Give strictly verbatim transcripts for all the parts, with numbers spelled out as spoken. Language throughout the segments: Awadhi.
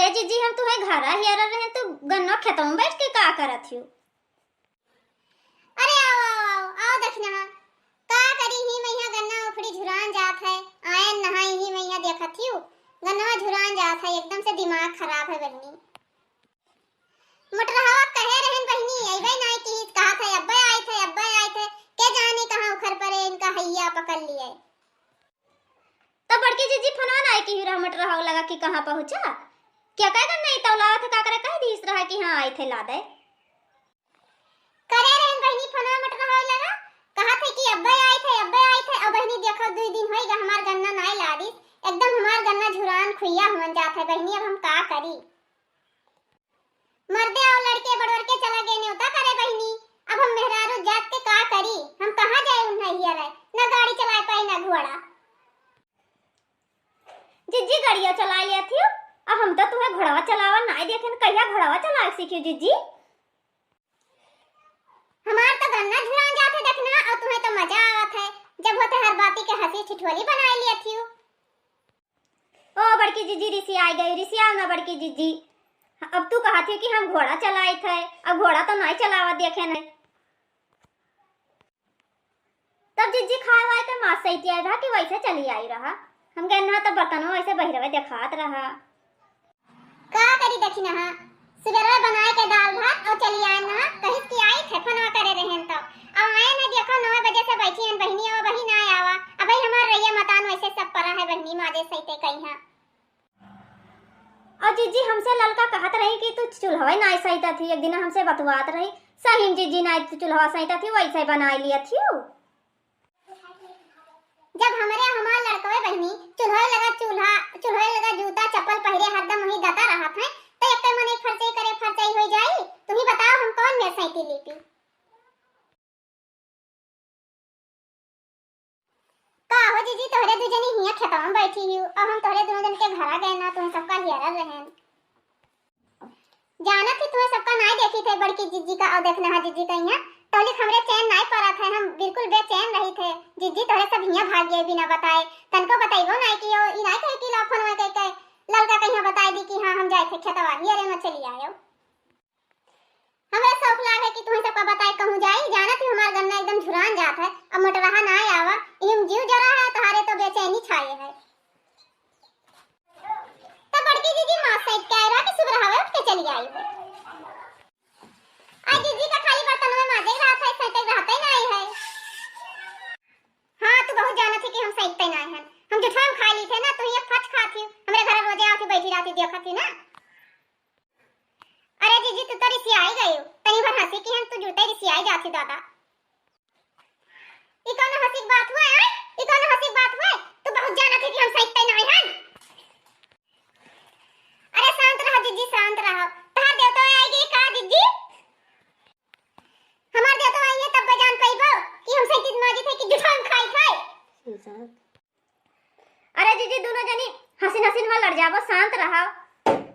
जिज्जी, हम तुहे घरा हेरत रहेन, तू गन्ना खेतवा में बैठ के का करत हियो? अरे आओ, आओ, आओ, आओ दखिनहा। का करी ही मइहाँ गन्ना उखड़ी झुरान जात है, आयन नहाई ही मइहाँ देखत हियो, गन्नवा झुरान जात है, एकदम से दिमाग खराब है बहिनी। मोटरहवा कहे रहेन बहिनी, अइबे नाई किहिस, कहत है, "अब्बे आइत है, अब्बे आइत है।" के जानी कहाँ उखर परे इनका हइया पकड़ लिए। तब बड़की जिज्जी फोनवा नाई किही रहा मोटरहवा लगा कि कहाँ पहुँचा? क्या कहे कर नहीं तौलावत है, का करे, कह दिहिस रहा कि हाँ, आइत है, लादे। करे रहेन बहिनी फोनवा मोटरहवा लगा, कहत है कि "अब्बे आइत है, अब्बे आइत है।" अब बहिनी देखो, दुई दिन होइगा हमार गन्ना नाई लादिस, एकदम हमार गन्ना झुरान खुइया हुअन जात है बहिनी, अब हम का करी? मर्दे अउ लड़के बड़ोर के चला गए न्योता करे बहिनी। अब हम मेहरारू जात के का करी? हम कहाँ जाए उन्हें हियरे? ना गाड़ी चलाए पाई ना घोड़ा। जिज्जी गड़िया चलाए लेत हियो, अब हम तो तुहे घोड़वा चलावा नाई देखेन, कहिया घोड़वा चलाए सीखियो जिज्जी? हमार तो गन्ना झुरान जात है देखना, अउ तुहे तो मजा आवत है, जब होते हर बाती के हँसी ठिठोली बनाए लेत हियो। ओ बड़की जिज्जी, रिसियाई गई, रिसियाओ ना बड़की जिज्जी। अब तू कहत हियो कि हम घोड़ा चलाइत है, अब घोड़ा तो नाई चलावत देखेन है। तब जिज्जी खाए वाए के मास सहित आई रहा कि वैसे चली आई रहा। हम गए ना तब बर्तनवा वैसे बहिरवे देखात रहा। का करी दखिनहा, सुबेरवा बनाए के दाल भात अउ चली आएन नहा, कहिस कि आइत है, फोनवा करे रहेन तउ। अब आएन है, देखो नौ बजे से बैठी हन बहिनी, अब अबही नाई आवा। अबही हमार रैया मतान वैसे सब परा है बहिनी, माजे सहिते कइहाँ। अउ जिज्जी हमसे ललका कहत रही कि तू चूल्हवा नाई सहितत ही, एक दिन हमसे बतुआत रही, सही में जिज्जी नाई तू चूल्हवा सहितत ही, वैसे बनाई लियत हियो। जब हमरे हमार लड़कवे बहिनी चूल्हे लगा चूल्हा, चूल्हे लगा जूता चप्पल पहिरे हरदम वही दता रहत हैं, तो एक मन एक फरचाई करे फरचाई हो जाई। तुही बताओ हम कौन मेर सैती लीपी? का हो जिज्जी, तोहरे दू जनी हियाँ खेतवा में बैठी हियो, अब हम तोहरे दोनों जन के घरा गए ना, तुहे सबका हियरल रहेन। जानत ही तुहे सबका नाई देखी थे बड़की जिज्जी का, अउ देखना है जिज्जी का हियाँ, तोहलिक हमरे चैन नाई परत है, हम बिल्कुल बेचैन रही थे। जिज्जी तोहरे सब हियाँ भाग गए बिना बताए, तनको बतइबो नाई कि यो, ई नाई कहे कि ला फोन में कह के ललका कहिया बताई दी कि हाँ हम जाए थे खेतवा, हियरे में चली आयो। हमरे शौक लाग है कि तुहे सबका बताए कहूँ जाई, जानत ही हमार गन्ना एकदम झुरान जात है, अब मोटरहा नाई आवा, इम जीव जरा है, तोहरे तो बेचैनी छाए है। तब बड़की जिज्जी मास सैत के आए रहा कि सुबह हवे उठ के चली आई हो। आज जिज्जी का खाली बर्तन में माजे रहा था, सैते रहते नाई है। हाँ, तू बहुत जानत ही कि हम सैते नाई हैं। हम जुठवा में खा ली थे ना, तू ही एक फच खात ही, हमरे घर रोजे आती बैठी रहती देखत ही ना। अरे जिज्जी, तू तो रिसियाई गई हो। तनी भर हँसी की हम तू जुड़ते रिसियाई जाती दादा। ई कौन हँसी की बात हुआ है? ई कौन हँसी की बात हुआ? तू बहुत जानत है कि हम सैते नाई हैं। अरे शांत रहो जिज्जी, शांत रहो। तहार देवता आएगी का जिज्जी? हमार देवता आई है तब जान पाइबो कि हम सैती माजी थे कि जुठा हम खाई खाई। अरे जिज्जी, दोनों जनी हसीन हसीन में लड़ जाबो, शांत रहो।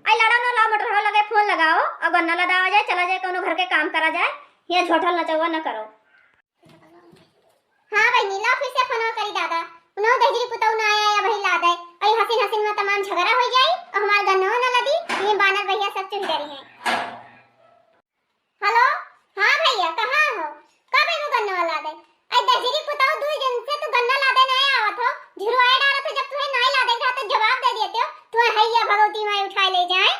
आई लड़ो ना, लाओ मोटरहा लगे फोन लगाओ अउ गन्ना लदावा जाए, चला जाए, कौनो घर के काम करा जाए, यहाँ झोठल नचौवा न करो। हाँ बहिनी, लाओ फिर से फोन करी दादा, उन्हों दहिजरी पुतौ ना आया या वही लादे, अरे हसीन हसीन में तमाम झगड़ा हो जाई अउ हमार गन्नो न लदी, ये बानर भैया सब चुहि डरी हैं। हेलो, हाँ भैया, कहाँ हो? कब एगो गन्ना लादे? आई दहिजरी पुतौ, दू दिन से तू गन्ना लादे नाई आवत हो, झुरवाए डालत हो, जब तुहे नाई लादे रहा तो जवाब दे देते हो, तुहे हैया भगवती माई उठाए ले जाए।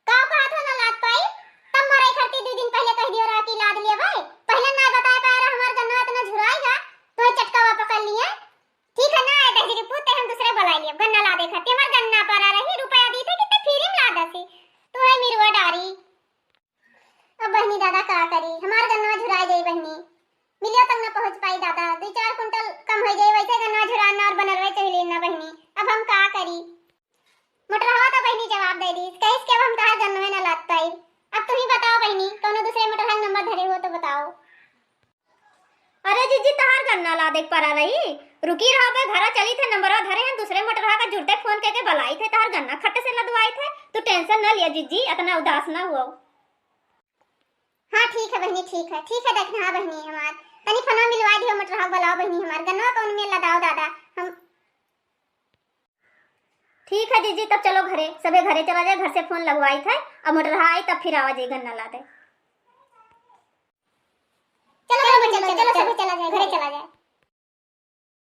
का कहत हो ना लाद पाई? तब मरई खरती दू दिन पहिले कह दियो रहा कि लाद लेबै। पहिले ना बताए पाए रहा हमार गन्ना इतना झुराएगा, तो चटकावा पकड़ लिए। ठीक है ना, ए दहिजरी पूत, हम दूसरे बुलाई लिए। गन्ना लादे खरती हमार गन्ना परा रही, रुपया दी थे कितने फ्री में लादा सी। तू है मिरुआ डारी। अब बहिनी दादा का करी, हमार गन्ना झुराए जाई बहिनी। मिलिया तक ना पहुँच पाई दादा, दू चार कुंटल कम हो जाई, वैसे गन्ना झुराना और बनरवे चहिली ना बहिनी। अब हम का करी? मोटरहवा तो बहिनी जवाब दे दी, कहिस कि अब हम तहार गन्नवे ना लाद पाई। अब तुम ही बताओ बहिनी, कौनो दूसरे मोटरहा के नंबर धरे हो तो बताओ। अरे जिज्जी, तहार गन्ना लादे के परा रही, रुकी रहो बे, घरा चली थे, नंबरवा धरे हैं, दूसरे मोटरहा का जुड़ते फोन करके बुलाई थे, तहार गन्ना खट्टे से लदवाई थे। तू टेंशन न लिया जिज्जी, इतना उदास न हुआ। हाँ ठीक है बहिनी, ठीक है, ठीक है, देखना हाँ बहिनी हमार, तनी फोनवा मिलवा दियो मोटरहा, बुलाओ बहिनी हमार, गन्नवा कौन में लदाओ दादा, हम ठीक है जीजी, तब चलो घरे, सभे घरे चला जाए, घर से फोन लगवाइत है, अब मोटरहा आई तब फिर आवा जाई गन्ना लादे।